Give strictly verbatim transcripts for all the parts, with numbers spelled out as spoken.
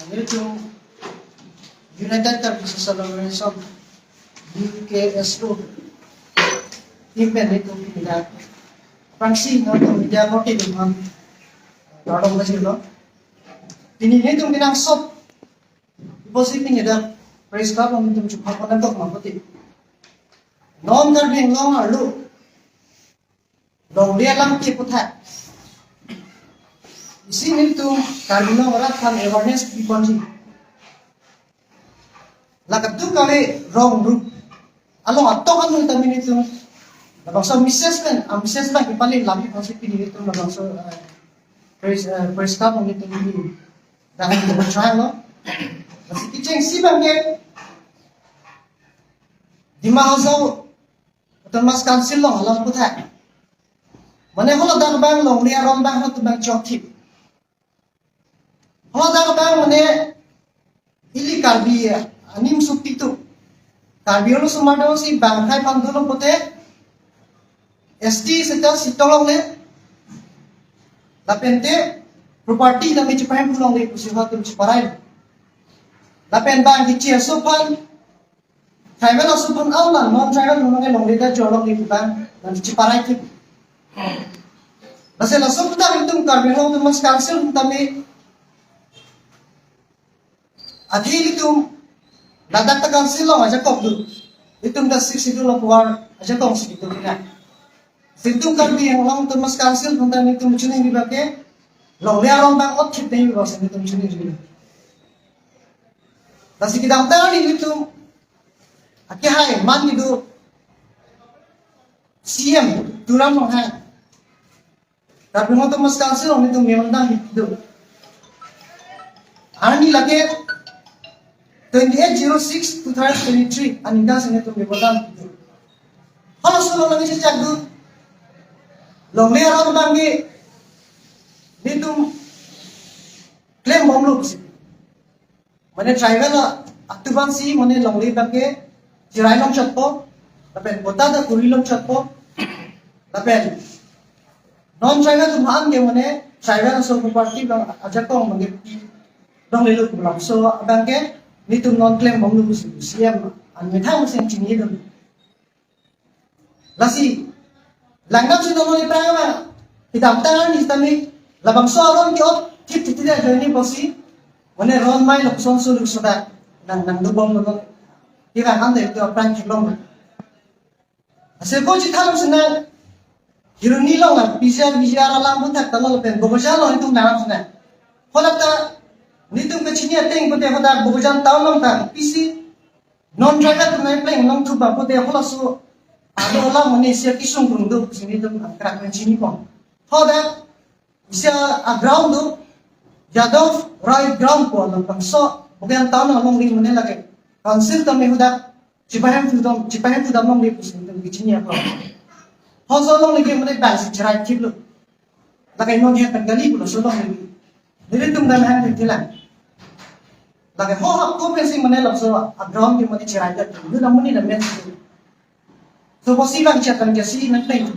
Nelitum United Karbi Social Organization, U K S O, team pen nelitum pini dak aphrangsi nelitum media korte atum aphan kardom pajirlo. Pini nelitum kenangsot apotsi pini dak press club along nelitum chupha konan tok ma poti. Non Karbi Anglong arlo longle alam ke puthot isi nelitum Karbi Anglong arat aphan awareness piponji. La kadokave rong rup along atok anu tame nelitum labangso message pen, a message pen kepale lam apotsi pini nelitum labangso, eh, press, eh, press club along nelitum pini dak nelitum chang lo. Lasi kechengsi abangke Dima Hasao Autonomous Council along alam puthot, mane haladak abang longle aron abang halatum abang chokthip. Haladak abang mane ili Karbi anim sukti tu, Karbi Anglong osomar do si bang khai phan dolo pote S T seta si tolongle, lapente property tame chipahemphu longle pusi halatum chiparai. Lapen bang kichi aso aphan, tribal aso aphan alam non tribal along longle ta jolong ni putan nang chiparai thip. Lasi laso putan nelitum Karbi Anglong Autonomous Council tame athe nelitum ladak ta council along ajakong do. Nelitum ta Sixth Schedule of War ajakong si nelitum na. Nelitum Karbi Anglong Autonomous Council aphan ta nelitum chiningri abangke longle aron abang otthip dei abang si nelitum chiningri. Lasi kedamtang arni nelitum akehai man kedo C M Tuliram Ronghang, Karbi Anglong Autonomous Council along nelitum memorandum pido. Arni lake twenty-eight zero six two thousand twenty-three aningkan si nelitum memorandum pido. Halaso along nangchechak do, longle aron abangke nelitum klem bomlo pusi. Mane tribal atum aphan si mane longle abangke chirai longchotpo, lapen patta ta kuri longchotpo, lapen non tribal atum aphan ke mane tribal aso property abang ajakong abangke pi longlelo pu labangso abangke nelitum non klem bomlo pusi C M an methang mesen chinidun. Lasi langdam si non aphrang ma kedamtang arni tame labangso aron ke-otthip thip thip ajoine pusi mane ron mai lapuson sulu soda nang nangdobom lo. Kira kan de tu aphrang theklong. Ase ko chithang sena Hironi along la P G R, V G R alam puthot ta lo lapen Bokajan along nelitum nang sena. Haladak ta nelitum kachini ateng pote haladak Bokajan town along ta pisi non tribal atum nangpleng longthup ba pote halaso ado alam mane isi akesung krung do pusi nelitum angkrak pen chinipon. Haladak isi a ground do Yadav Rai ground pu labangso Bokajan town along ri mane lake council tame haladak chipahemphu dam, chipahemphu dam longle pusi nelitum kachini apot. Halaso along lake mane bang si chirai thiplo. Lake non he pen kali pu laso along lake. Nelitum dam hang thip thilang. Lake ho hap ko pensi mane laso a ground ke mane chirai dat. Nelitum mane dam men. So pusi bang chat pen kesi nangpleng.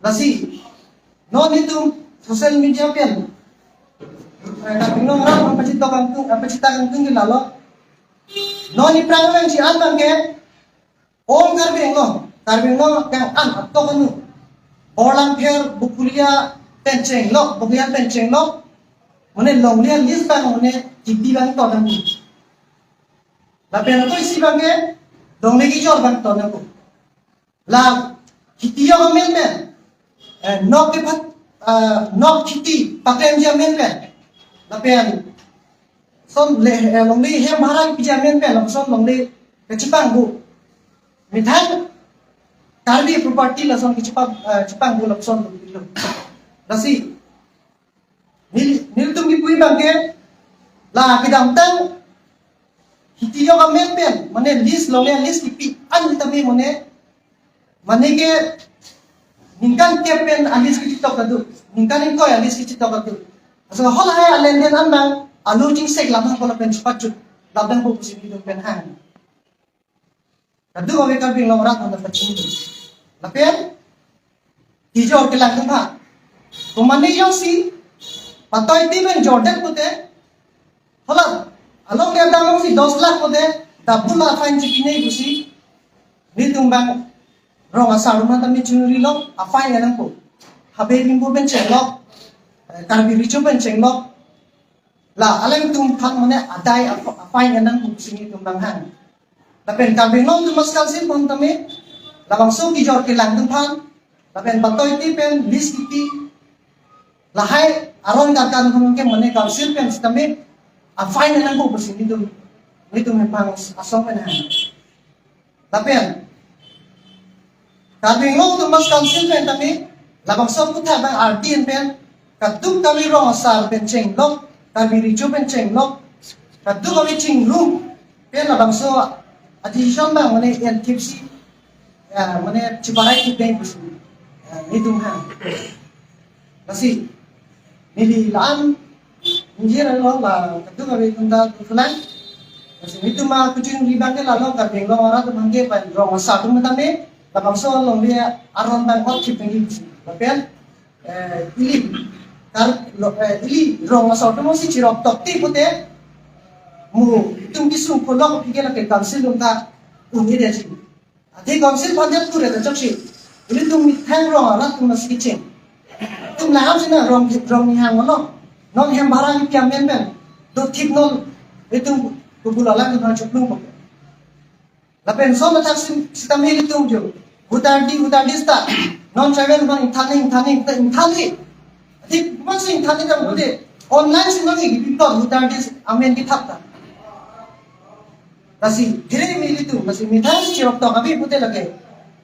Lasi non nelitum social media pen, eh, Karbi Anglong arat aphan pachitok kangtung, eh, pachita kangtung ke lalo. Non aphrang abang si an abangke ong Karbi Anglong, Karbi Anglong kang an atok anu Borlangpher, Bokolia pen chenglok, Bokolia pen chenglok mane longle a-list abang mane kipi abang ton nangpo. Lapen ako isi abangke longle kejor abang ton nangpo. La khiti ajok amen pen, eh, nok kephat, eh, nok khiti paklemji amen pen, lapen son le, eh, longle hem bhara piji amen pen, lapuson longle kachepangbu. Methang Karbi property lason kachepang, eh, chepangbu lapuson longle lo. Lasi nel-, nelitum kipu abangke la kedamtang khiti ajok amen pen mane list longle list kipi an tame mane, mane ke ningkan kep pen a-list kechitok kado, ningkan ingkoi a-list kechitok kado. Asal halahai alenden an abang alo chingsek lam hang kola pen chepachut labang po pusi nelitum pen hang. Kadokave Karbi Anglong arat aphan ta pachini. Lapen kejor kelang kemha. Komane jongsi Patoi ti pen jordet pute, hala, along dia damang si dos lakh pute, double a-fine chipinai pusi, nelitum bang rong asar atum aphan tame chunuri lo, a-fine nangpo. Habe Rimpo pen chenglok, eh, Karbi Recho pen chenglok, la alangtum aphan mane adai a-, a-fine nangpo pusi nelitum bang hang. Lapen Karbi Anglong Autonomous Council aphan tame, labangso kejor kelang atum aphan, lapen patoi ti pen lease kipi, lahai aron karkan atum ke mane council pen sitame a-fine nangpo pusi nelitum, nelitum hempang asong pen hang. Lapen Karbi Anglong Autonomous Council pen tame, labangso aputhak bang R T N pen, kaduk kami rong asar pen chenglok, Karbi Recho pen chenglok, kaduk kami chingrum pen labangso a-decision bang mane N T F C, ya, mane chiparai kibeng pusi, ya, nelitum hang. Lasi, neli la-an ingjir lo la kaduk kami atum ta tulang. Lasi nelitum ma kuching ribang ke la lo Karbi Anglong arat atum ke pen rong asar atum tame, labangso longle aron bang hot chip nangji pusi. Lapen, eh, ili, kar, lo, eh, ili rong asar atum si chirok tok ti pute, mu itum kisung kolok pike lake council atum ta un-edetji. Athe council aphan det kure ta chokche. Ilitum methang rong arat atum nasi kiching. Itum laham sina rong, rong ni hang lo. Non hem bhara ni piam men men. Do thik non itum kubul alam atum choklung ko. Lapen son athak sin sitame ilitum jo. Hutar di, hutar di sta. Non tribal man inthani, inthani, inthani. Athe masih inthani ta bude. Online si non iki bipot hutar di amen kithap ta. Lasi, dire mi ilitum, lasi methang chirok tok abi pute lake.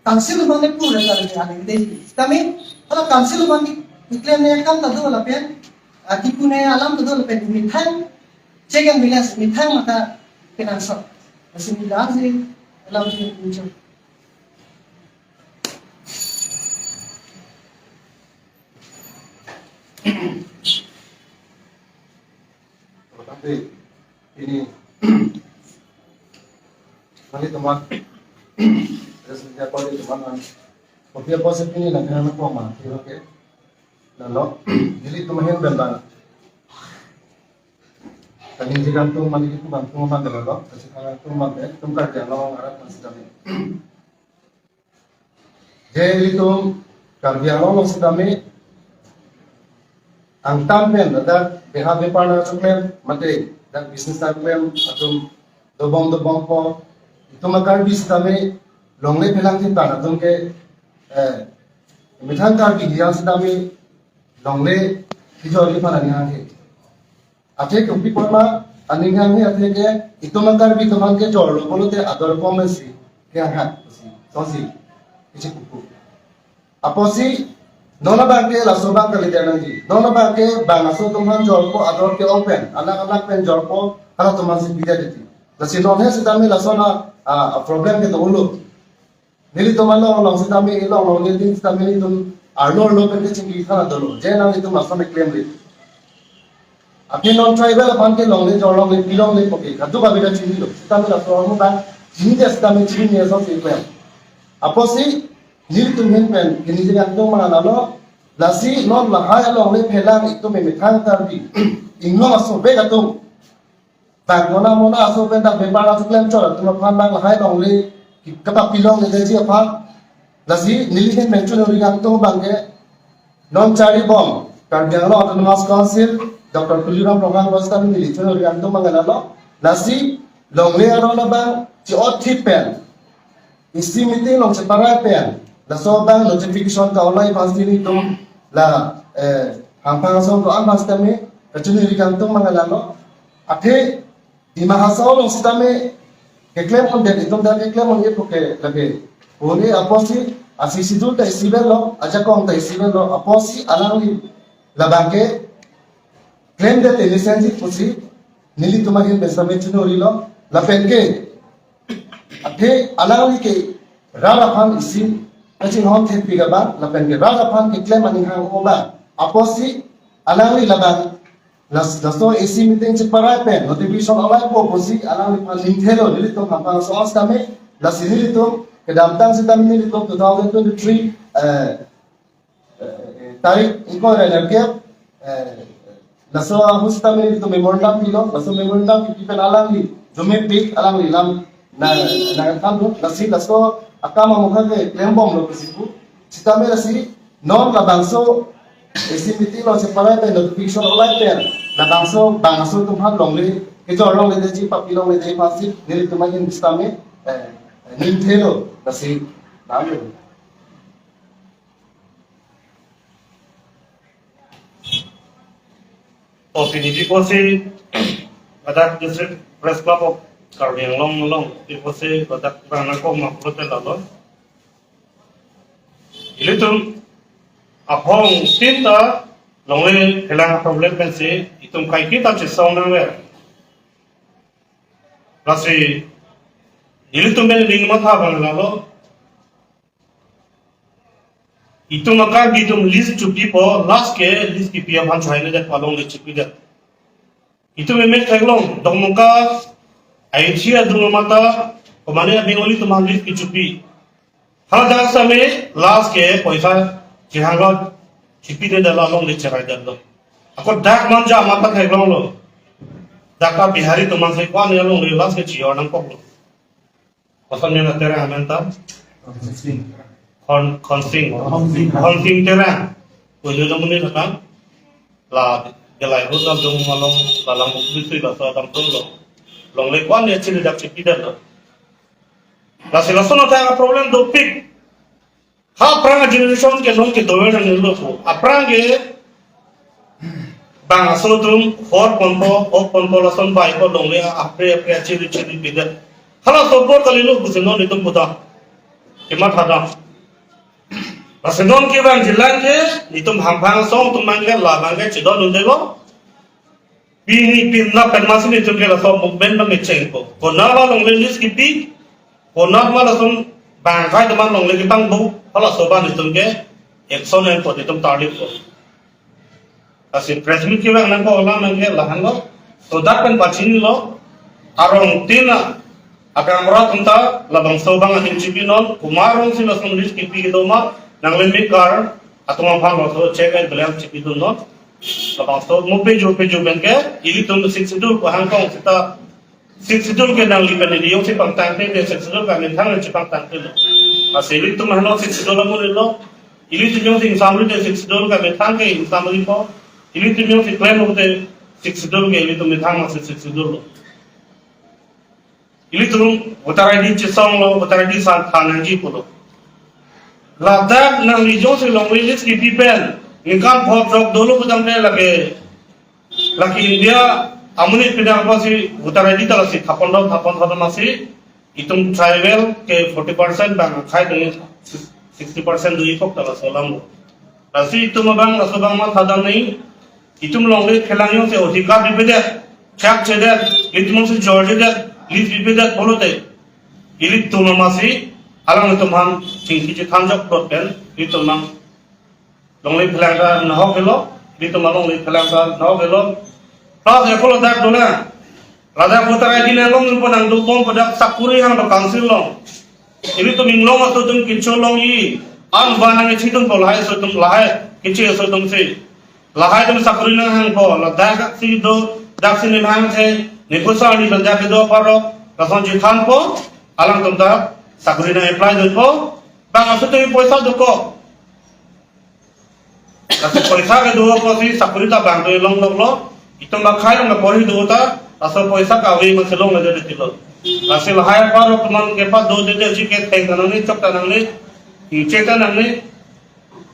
Council aphan ne pura lake ane de. Tame, hala council aphan ne claim ne kam ta do lapen, ati pune alam ta do lapen methang, check and balance, methang mata kenangsot. Lasi mi dak si, alam si muncul. Tapi ini nanti teman, ada senjata di teman, kopi apa sih ini nanti anak koma, oke? Lalu, jadi teman yang benda, kami jika tuh mandi itu bantu mana dulu, kasih kalau tuh mana, tuh kerja lo ngarat masih kami. Je ilitum Karbi Anglong along sitame angtan pen ladak beha bepar nangchoklem mate dak business nangchoklem atum dobom dobom po itum a-Karbi sitame longle phelang tin tan atum ke, eh, methang Karbi hiang sitame longle kejor di phan ani hang he. Athe kopi apot ma aning hang he athe ke itum a-Karbi atum aphan kejor lo pulote ador pom si ke hang hang si, so si, kichi kuku. Apotsi non abang ke laso abang kali dia nangji. Non abang ke bang aso atum aphan jorpo ador ke open. Anak anak pen jorpo hala atum aphan si pida deti. Lasi non he sitame laso na, ah, problem ke dolo. Nelitum along along sitame ilong along nelitum sitame nelitum arlo arlo pen kechingki than dolo. Je nanglitum lason claim ri. Aphi non tribal aphan ke longle jor longle pi longle poke. Kaduk abida chinilo. Sitame laso arlo ta chini dia sitame chini dia so si claim. Apotsi nelitum ahin pen kini je yang tum mana lo. Lasi non lahai alongle phelang itum methang Karbi. Inglong aso bek atum. Bang mona mona aso pen dak bepar nangchoklem chot atum aphan bang lahai longle kapapilong ne deji aphan. Lasi neli ahin pen chonori kangtung abang ke non chari bom Karbi Anglong Autonomous Council Doctor Tuliram Ronghang Rostan neli chonori kangtung abang ke lalo. Lasi longle aron abang chi-ot thip pen. Isi meeting along cheparai pen. Laso abang notification ka-olai aphan si nelitum la, eh, hangpang asong ko-an aphan sitame kachonori kangtung abang ke lalo. Athe Dima Hasao along sitame keklem un det itum ta keklem un-e poke lake. Pune apotsi asi sidur ta isi vel lo, ajakong ta isi vel lo, apotsi alangli labang ke claim det te license pusi nelitum ahin pen sitame chonori lo lapen ke athe alangli ke rat aphan isi kachinghon thekpik abang lapen ke rat aphan keklem aning hang abang apotsi alangli labang las laso isi meeting cheparai pen notification olai po pusi alangliphan ningthelo nelitum hangpang asong sitame lasi nelitum kedamtang sitame nelitum two thousand twenty-three, eh, eh, tarik ingkoi ra nerkep, eh, Laso ahut sitame nelitum memorandum pilo, laso memorandum kipi pen alangli, jomepik alangli lam na, na kan do, lasi laso akam amokha ke klembomlo pusi pu. Sitame lasi non labangso A C meeting along cheparai pen notification olai pen labangso bang aso atum aphan longle, kejor longledetji, papi longledetji aphansi nelitum ahin sitame, eh, ning thelo, lasi lam. O P D P pusi, ladak District Press Club of Karbi Anglong along, di pusi ladak bang nangkok ma pulote lalo. Ilitum aphong tin ta longle phelang problem pensi itum kaiketa chesong nangver. Lasi ilitum pen ning matha abang lalo. Itum a-Karbi atum list chepipo, last ke list kipi aphan chai ne det palong le chepi det. Itum emek theklong, Dongmuka, Aichi adung mata, komane a-Bengali atum aphan list kichepi. Hadak sitame last ke poisa chihanglo, chepi ne det along le cherai detlo. Ako dak Manja mata theklonglo. Dak a-Bihari atum aphansi ko-an along le last ke chijor nangkoklo. Koson nena Terang amen ta? Khon, Khonsing. Khonsing. Khonsing Terang. Pujo jamuni thakam. La gelai hut la dung malong la lang bukri sui la sa dam tung lo. Longle ko-an ne chili dak chepi detlo. Lasi lason athak problem dopik. Ha aphrang generation ke non ke dover nanglo pu. Aphrang ke bang aso atum hor ponpo, ok ponpo lason bai ko longle apre apre chiri chiri pidet. Hala sobor kalilo pusi non itum puta. Kematha dam. Lasi non ke bang jilang ke, itum hamphang asong atum mang ke labang ke chidon undelo. Pini pin na pen masi nelitum ke laso movement bang kechengpo. Konat ma longle list kipi, konat ma lason bang akhai atum aphan longle kepangbo, halaso abang nelitum ke action enpo, nelitum target po. Lasi press meet kevang nangkok alam nang ke lahenlo, so dak pen pachinilo, arong tin akangra atum ta labangso abang adim chepinon, komat arongsi lason list kipi kedo ma, nangle mekar atum aphan laso check and balance chepidunnon. Labangso mo pejo pejo pen ke, ilitum Sixth Schedule ko hangkong seta, Sixth Schedule ke nangli pen ili jongsi pangtangte, te Sixth Schedule ke amethang nang chepangtangtelo. Lasi ilitum hano Sixth Schedule amonitlo. Ilitum jongsi ingsamri te Sixth Schedule ke amethang ke ingsamripo. Ilitum jongsi claim te Sixth Schedule ke ilitum methang masi Sixth Schedule lo. Ilitum voter I D chesonglo, voter I D san than nangji pulo. Ladak nangli jongsi longle list kipi pen ningkan pho throk dolo putangte lake, lake India amonit pinang apotsi voter I D ta lasi thapon do, thapon thapon masi itum tribal ke forty percent bang akhai atum sixty percent do-ikok ta laso alam lo. Lasi itum abang laso abang matha dam nangji, itum longle phelang jongsi odhikar pipedet, chak chedet, itum jongsi jorjedet, list pipedet pulote, ilitum masi alanglitum aphan chingki chethanjok plot pen itum mang longle phelang ta nahok helo, itum mang longle phelang ta nahok helo. Plus eko ladak dona, ladak voter I D nanglong pon nangdobom pu dak sakuri hang do council along. Ilitum inglong aso atum kecho longji, an van nangchidunpo lahai aso atum, lahai keche aso atumsi. Lahai atum sakuri nanghangpo, ladak si do, daksi nemhang the, nepusa ni ladak do parok, lason chethanpo, alangtum ta sakuri nang-apply dunpo, bang aso atum poisa dokok. Laso poisa kedo apotsi sakuri ta bang do elong doklo. Itum akhai along porhi do ta, laso poisa kave masi longledetlo. Lasi lahai apar teman kepa do dede ji ke theng ta nangne, chok ta nangne, ingchek ta nangne.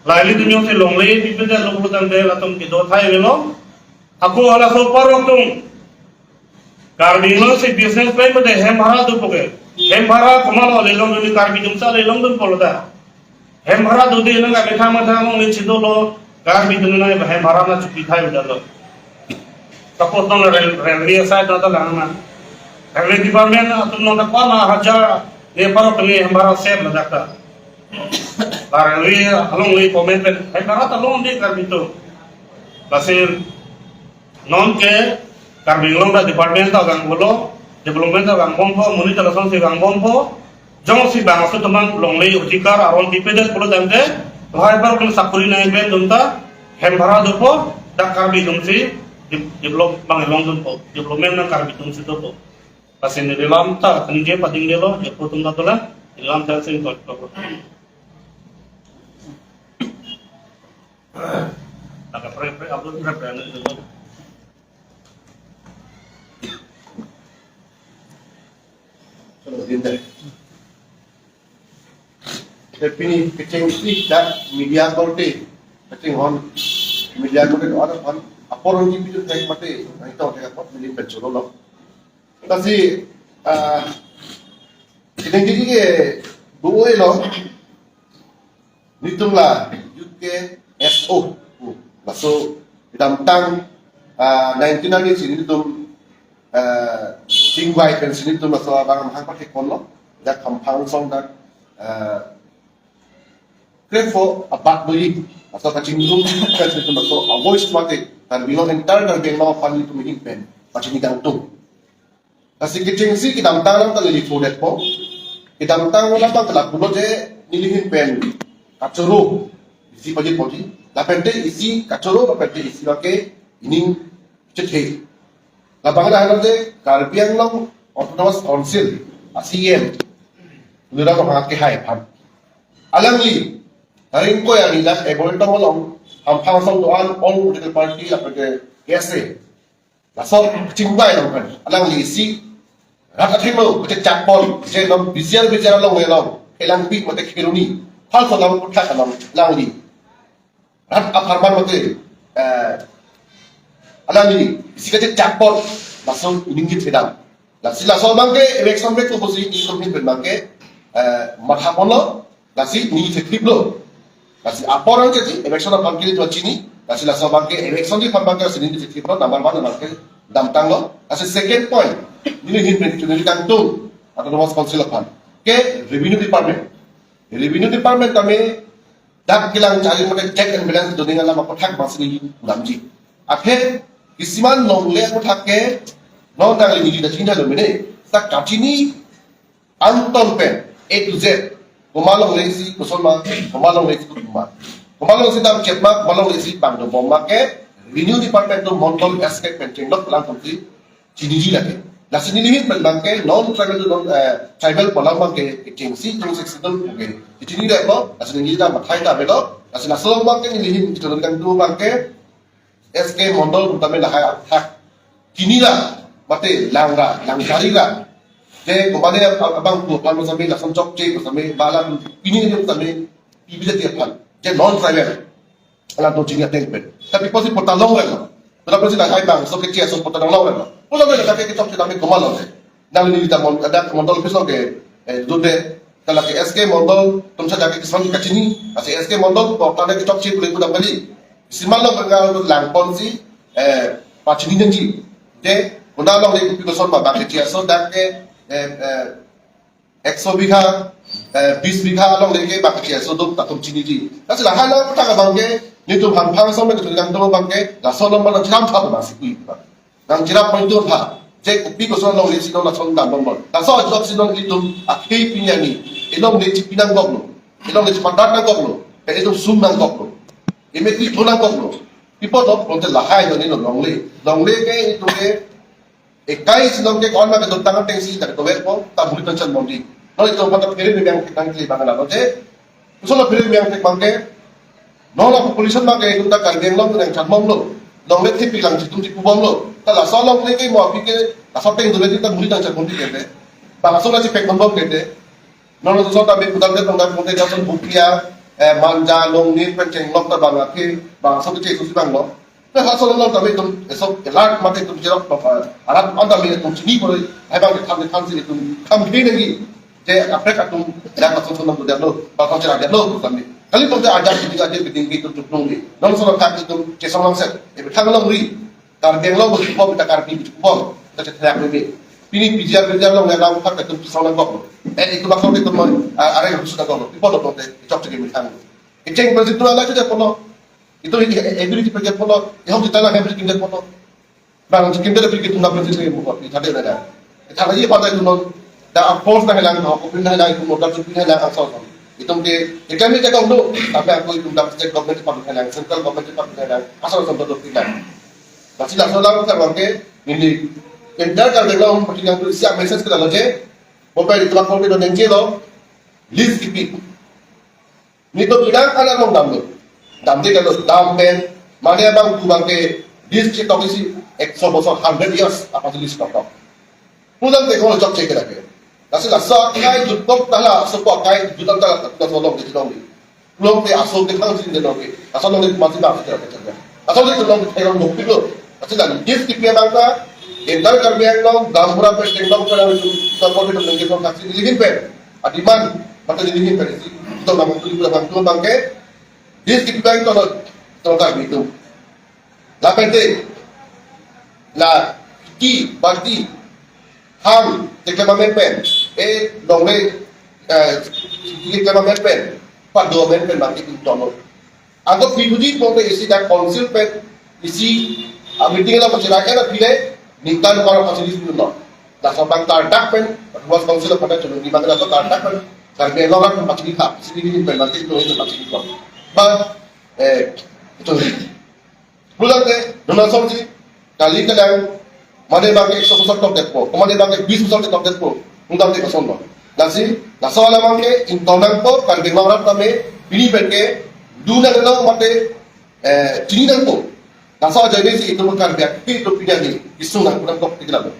La ilitum jongsi longle pipedetlo pulotangte latum kedo thai avelo. Ako halaso apar atum Karbi Anglong si business pen mate hem bhara dopo ke. Hem bhara komatlo lelongdun, Karbi atum si lelongdun pulo ta. Hem bhara dode nang kami thang ma thang mong le chidolo, Karbi atum nang hem bhara nangchepi thai avelo. Suppose nang rail, railway side na ta lang na. Railway department atum nang ta ko-an hajar ne apar atum hem bhara save ladak ta. La railway along le comment pen hem bhara ta longde Karbi atum. Lasi non ke Karbi Anglong ta department ta vangvolo, development ta vangbompo, monit ta lasonsi vangbompo, jongsi bang aso atum mang longle odhikar aron pipedet pulotangte, lahai apar atum sakuri nang-apply dun ta, hem bhara dopo, dak Karbi atumsi Dev-, develop abang longdunpo, development na Karbi atum si dopo. Lasi neli lam ta kaningje pading delo, ya pu atum ta dolang, neli lam ta sing tot ko. Laka pre pre upload pre pre anu delo. Chalo, din deh. Te pini kechengsi dak media korte, kachinghon media korte do-an aphan, apor ongji pidun kaik mate, nangtong kaik apot neli pen cholo lo. Lasi, ah, kechengsi ke bu-oi lo, nelitum la youth ke S O, laso kedamtang, ah, nineteen ninety si nelitum, ah, chingvai pensi nelitum laso abang amahang pathek ponlo, dak Khamphang song dak, ah, krefo abat doji, laso kachingrum pensi nelitum laso a-voice mate, Karbi Anglong entire Karbi Anglong aphan nelitum ahin pen pachini kangtung. Lasi kechengsi kedamtang alam ta neli pudetpo. Kedamtang alam abang ta lapulo je neli ahin pen kachoro isi pajit poji. Lapente isi kachoro, lapente isi abangke ining chethe. Labang dah je Karbi Anglong Autonomous Council, a-C E M, Tuliram Ronghang kehai aphan. Alangli, haring ko yang idak ebo tong along, Khamphang song do-an, all political party, lapente K S A. Laso chingvai along pen, alangli isi rat athengno kachechak pon, je non bijar bijar along along, Elangpi mate Kheroni, halso alam aputhak along, alangli rat apharman mate, eh, alangli isi kachechak pon, laso ining chethe dam. Lasi laso abangke election vek ko pusi nelitum ahin pen abangke, eh, matha ponlo, lasi neli chetheklonglo. Lasi apor angke si election aphan ke nelitum chini, lasi laso abangke election ji aphan abangke lasi neli chetheklonglo, number one abangke damtanglo. Lasi second point, neli ahin pen chunri kangtung, Autonomous Council aphan ke Revenue Department. Revenue Department tame dak kelang charli mate check and balance doning alam aputhak abangsi neli pulamji. Athe kisiman longle aputhak ke non nangli neli ta chinidun mene. Sa kachini angtong pen A to Z. Komat longle si koson ma, komat longle si komat, komat longle si damchet ma, komat longle si bang dobom ma ke Revenue Department atum mondol S K pen chenglok alam atumsi chiniji lake. Lasi neli ahin pen abangke non tribal to non, eh, tribal pu alam abangke kechengsi, kechengsi atum ke chinidetlo, lasi neli ta mathai ta avelo, lasi laso abangke neli ahin chunri kangtung abangke S K mondol atum tame lahai athak chinira, mate langra, langcharira. Je komat abang pu aphan same, lason chokche pu same, bala pini ni same, P B J T aphan, je non tribal alam atum chini ateng pen. Tapi pusi patta longlo. Tetapi si lahai bangso ke C S O patta longlo. Pulo ke lake kechokche tame komat lo. Nangli ta mon-, dak mondol office along ke, eh, dunde, ta lake S K mondol atum sa dak ke kisiman kachini, lasi S K mondol pu ta dak kechokche pu le pudam kali. Kisiman along ke ngal lang ponsi, eh, pachini nangji. Je, konat alongle kopi koson ma bang ke C S O dak ke, eh, eh, ekso bigha, eh, bis bigha alongle ke bang ke C S O atum ta atum chiniji. Lasi lahai alam aputhak abangke, nelitum Khamphang song pen chunri kangtung abangke, laso alam abang chiram tha abangsi kui abang. Nangchirap pointu tha, je kopi koson alongle si non lason dambomlo. Laso ajok si non nelitum akhei pini arni, elongle chipi nangkoklo, elongle chipadat nangkoklo, pen itum sum nangkoklo, emek pi thu nangkoklo. Pi apot lo, pulote lahai do neli longle. Longle ke itum ke ekai si non ke ko-an ma kedotang atengsi dak dovekpo, ta buli tension bomji. Non itum aphan ta phere meme angthek nangkele abang la lote. Koson la phere meme angthek abangke, non la population abangke itum ta Karbi Anglong nangchanmomlo. Longle thepik langsi itum chipubomlo. Ta laso alongle ke mo aphi ke, laso ateng dovek ta buli tension bomji kete. Bangso la chipek bom kete. Non laso ta me pudam det tong dak pute jason Bokia, eh, Manja, Longnir pen chenglok ta bang aphi, bangso ke chesusi banglo. Te laso along tame itum eso alert mate itum cherok to pa. Arat anta me itum chini pore, hai abang kethan kethan si itum kham khe nangji. Je kaprek atum dak laso sonam tu detlo, ba kau chera detlo tame. Kali pun te ajak biding ajak biding ke itum chuplung ni. Non sonam kak itum chesong langset. Ebe thang longri. Karbi Anglong bukupom, ita Karbi bukupom, ita chetherak meme. Pini P G R, P G R along yang lam kak itum chesong nangkok. Eh, itum bakal itum mon, ah, areng sudah kok. Ipo dok te, chokche ke methang. Kecheng pen si itum ala chuja pono. Itum ini, eh, ability pen si pono. Ihong kita na ability pen si pono. Bang si kim de ability itum na pen si pono. Ita de na. Ita lagi pada itum non. Da force nanghelang, no, kopin nanghelang, itum modal chupi nanghelang, asal asal. Itum ke, itum ke kong do, tapi aku itum dak state government department nanghelang, central government department nanghelang, asal asal do pinang. Lasi laso alam karbang ke neli entire Karbi Anglong party nangtu isi a-message ke lalo je, mobile itu akon ke don nengje lo, list kipi. Nelitum ilang anak long damlo. Damde kalo dam pen, mane abang tu abang ke list chetok isi ekso bosor, hundred years apa list chetok. Pulang te kong chok chek lagi. Lasi laso akai jutok tala, sopo akai jutok tala, laso long ke long ni. Long ke aso ke thang sin de long ke. Aso long ke mati ba ke. Aso long ke long ke thang long pilo. Lasi la list kipi abang ta, entire Karbi Anglong, gaonbura pen, Anglong pen, support ke long ke long kasi living pen. A-demand, mata living pen si. Itu nama tu, itu nama tu abang ke. List kipi abang to, to kami tu. Lapen te, la ki, bati, ham, teklem amen pen, e, longle, eh, teklem amen pen, pado amen pen, mati ingtonlo. Ako pidudi pon ke isi dak council pen, isi, ah, meeting lo pachirai ena pile, ningkan kor pachiris pulo. Laso abang kardak pen, ruas council pen, chulung di abang laso kardak pen, Karbi Anglong rat pachini thap, isi ni pen, mati ingtonlo, mati ingtonlo. Ba, eh, itu. Pulang te, dona songsi, kali kadang, mane abang ke ekso bosor tokdetpo, mane abang ke bis bosor tokdetpo, undang te kosonlo. Lasi, laso alam abang ke, ingtong nangpo, Karbi Anglong rat tame, pini pen ke, dun nanglo mate, eh, chini nangpo. Laso ajoine si itum Karbi akhei itum pini ani, isung nang kurang tok tikla.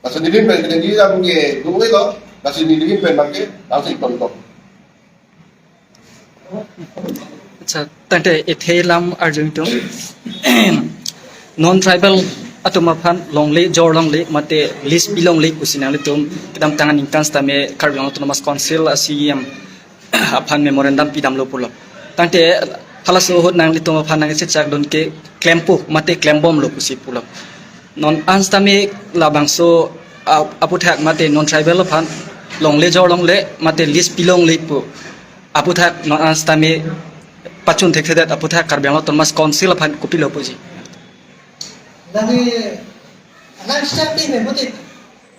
Lasi neli pen, neli abang ke, dun lo, lasi neli pen abang ke, laso ingtong tok. Acha, tangte ethe lam arjudun tum. Non-tribal atum aphan longle, jor longle, mate list pi longle pusi nanglitum kedamtang aningkan sitame Karbi Anglong Autonomous Council a-C E M aphan memorandum pidamlo pulo. Tangte halaso ahut nanglitum aphan nangchechakdun ke klempo, mate klembomlo pusi pulo. Non an sitame labangso ap-, aphuthak mate non-tribal aphan longle jor longle mate list pi longle pu aphuthak non an sitame pachun thekthedet aphuthak Karbi Anglong Autonomous Council aphan kopilo puji. Lagi alang sejak ti me mati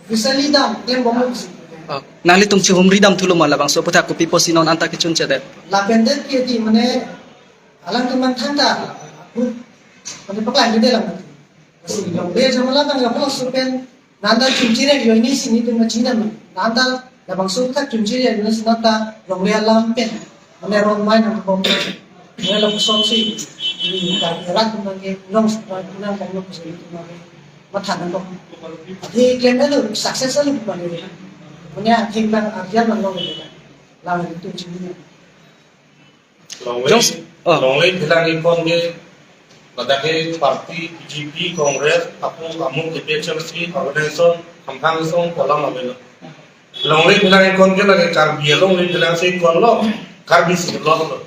officially dam klembomlo pusi. Oh, nanglitum chihumri dam thulo ma labangso aphuthak kopi pusi non anta kechunchedet? Lapen det ke di mane alang keman thangta, mane paklangledet lang mati. Lasi longle jor longle abang ya pulo supen, nanda chunchire yo ini sini tu macam mana. Nanda labangso aphuthak chunchire yo ini sini ta longle alam pen. Mane rong mai nang bom. Mane labangso si, ini dari erat tu mane long supen nang bom lo pusi tu mane. Matha nang bom. Ati klem lo, success lo mane. Mane ati bang arjan nang long. Lang itu chunchire. Longle, Jong-, oh. Longle phelang ingkon ke, ladak ke party B J P, Congress, apu amu K P H L C, organization, hamphang song, kolam avelo. Longle phelang ingkon ke lake Karbi alongle phelang si ingkon lo, Karbi si lo lo.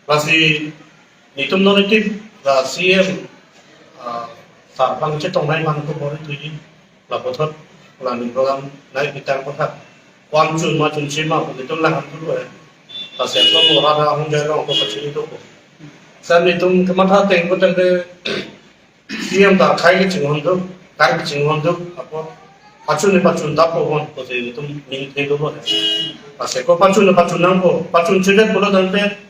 Lasi, nelitum non itum, la C M, ah, sar pangchetong nai man ko bor itu ji. Laputhot, la ning program nai pitang aphuthak. Ko-an chun ma chunche ma, nelitum lang ham tu eh. Lasi ko mo rara hung jai rong ko pachini tu ko. Lasi nelitum kematha ateng ko tangte C M ta akhei kachinghon tu, kar kachinghon tu, apo pachun ni pachun ta po hon, ko si nelitum ning theng tu ko. Lasi ko pachun ni pachun nangpo, pachunchedet pulo tangte,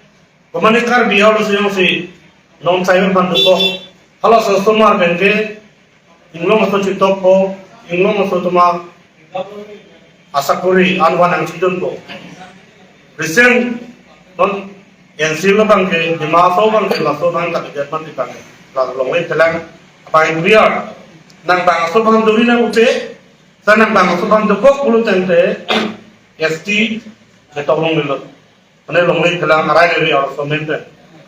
Komane Karbi arloso jongsi non-tribal aphan dokok. Halaso osomar pen ke inglong aso chitokpo, inglong aso atum asakori an-an nangchidunpo. Recent non N C lo abang ke, Dima Hasao abang ke, laso abang kalidet mati abang ke. La longle phelang abang clear. Nang bang aso abang duri nang ute, sa nang bang aso abang dokok pulo tangte S T ketok longlelo. Mane longle phelang arai le ri arloso mente.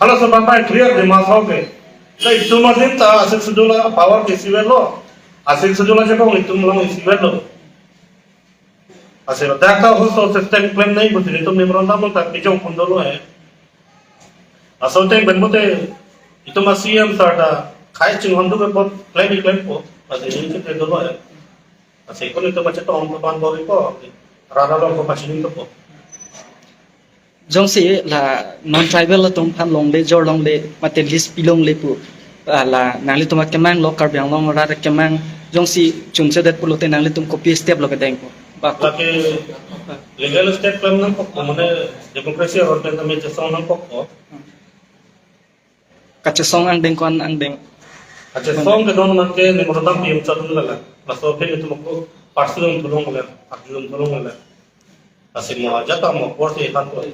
Halaso abang pai clear Dima Hasao ke. Sa itum adim ta a-Sixth Schedule power ke isivet lo. A-Sixth Schedule ajakong itum along isivet lo. Lasi dak ta hoso system klem nai pusi nelitum memorandum ta pejong pon dolo eh. Laso ateng pen mate itum a-C M sir ta akhei chinghon tu ke pot klem klempo. Lasi nelitum ke dolo eh. Lasi ko nelitum pachetong abang bor-ipo. Rara long ko pachini tu po. Jongsi la non-tribal atum aphan longle jor longle mate list pi longle pu, ah, la nanglitum akemang lo, Karbi Anglong arat akemang, jongsi chunchedet pulote nanglitum kopi step lo kedengpo? Ba ko- Lake legal step klem nangkokpo, mane democracy aron pen tame chesong nangkokpo. Kachesong angdeng ko-an angdeng? Ache song ke don nang ke ning rodam pim chatun lala. Laso phe itu mako parsu dun thulong le, arju dun thulong le. Lasi mo ajat mo apor si hato.